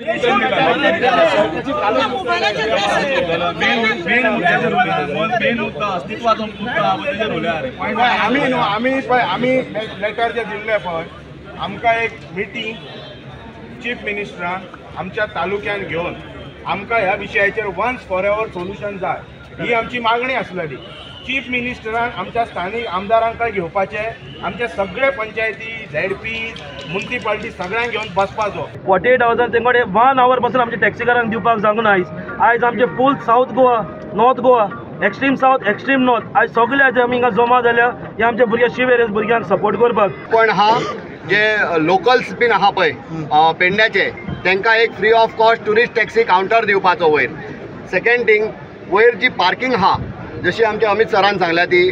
आमी न्हू आमी पळय आमी लेटर जे दिल्ले पळय आमकां एक मिटींग चीफ मिनिस्टरान आमच्या तालुक्यान घेवन आमकां ह्या विशयाचेर वन्स फॉर एवर सोल्युशन जाय ही आमची मागणी आसलेली. चीफ मिनिस्टरान आमच्या स्थानीक आमदारांक घेवपाचें, आमच्या सगळे पंचायती, झेडपी, मुन्सिपालिटी सगळ्यांक घेवन बसपाचो. 48 आवर्सान तेंकडे 1 our पासून आमच्या टॅक्सीकारांक दिवपाक जावंक ना. आयज आयज आमचे full south Goa, north Goa, extreme south, extreme north, आयज सगळे आयज आमी हिंगा जमा जाल्या हे आमच्या भुरग्या शिवेरेस भुरग्यांक सपोर्ट करपाक. पण हा जे लोकल्स बीन आहा पळय पेडण्याचे तांकां एक free of cost tourist taxi counter दिवपाचो वयर. सेकंड थींग, वयर जी पार्किंग आहा जशी आमच्या अमित सरान सांगल्या ती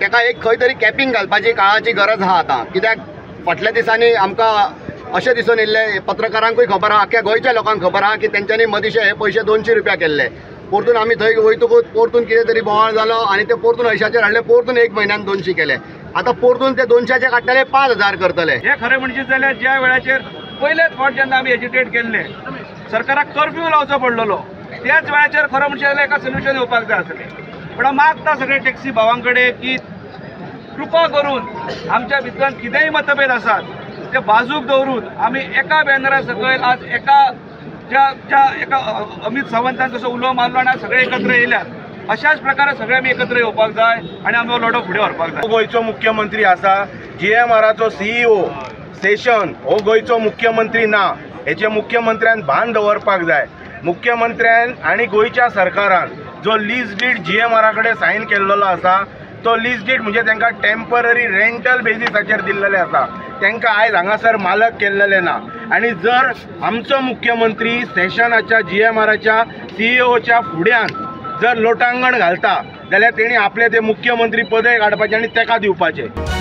ताका एक खंय तरी कॅपिंग घालपाची काळाची गरज आहा आतां. कित्याक फाटल्या दिसांनी आमकां अशें दिसून येयल्लें, पत्रकारांकूय खबर आहा, आख्ख्या गोंयच्या लोकांक खबर आहा की तेंच्यांनी मदींशे हे पयशे 200 रुपया केल्ले. परतून आमी थंय वयतकूच परतून कितें तरी बोवाळ जालो आनी ते परतून 80चेर हाडले, परतून 1 म्हयन्यान 200 केले. आतां परतून ते 200चे काडटले 5000 करतले. हे खरें म्हणजे जाल्यार ज्या वेळाचेर पयलेच फावट जेन्ना आमी एजिटेट केल्ले सरकाराक कर्फ्यू लावचो पडलेलो त्याच वेळाचेर खरो म्हणजे जाल्यार एका सोल्युशन येवपाक जाय आसलें. पण हांव मागता सगळे टॅक्सी भावां कडेन की कृपा करून आमच्या भितर कितेंय मतभेद आसात ते बाजूक दवरून आमी एका बॅनरा सकयल आज एका ज्या ज्या एका अमित सावंतान जसो उलो मारलो आनी सगळे एकत्र येयल्यात अशाच प्रकारे सगळे आमी एकत्र येवपाक जाय आनी आमी हो लढो फुडें व्हरपाक जाय. गोंयचो मुख्यमंत्री आसा, जीएमआराचो सीईओ सेशन हो गोंयचो मुख्यमंत्री ना हेचे मुख्यमंत्र्यान भान दवरपाक जाय. मुख्यमंत्र्यान आनी गोंयच्या सरकारान जो लीज डीड जीएमआरा कडेन सायन केल्लो आसा तो लीज डीड म्हणजे तांकां टेम्पररी रेंटल बेजीसाचेर दिल्लेले आसा. तांकां आयज हांगासर मालक केल्लेले ना. आनी जर आमचो मुख्यमंत्री सेशनाच्या जीएमआराच्या सीईओच्या फुड्यान जर लोटांगण घालता जाल्यार तेणी आपलें ते मुख्यमंत्री पदय काडपाचें आनी ताका दिवपाचें.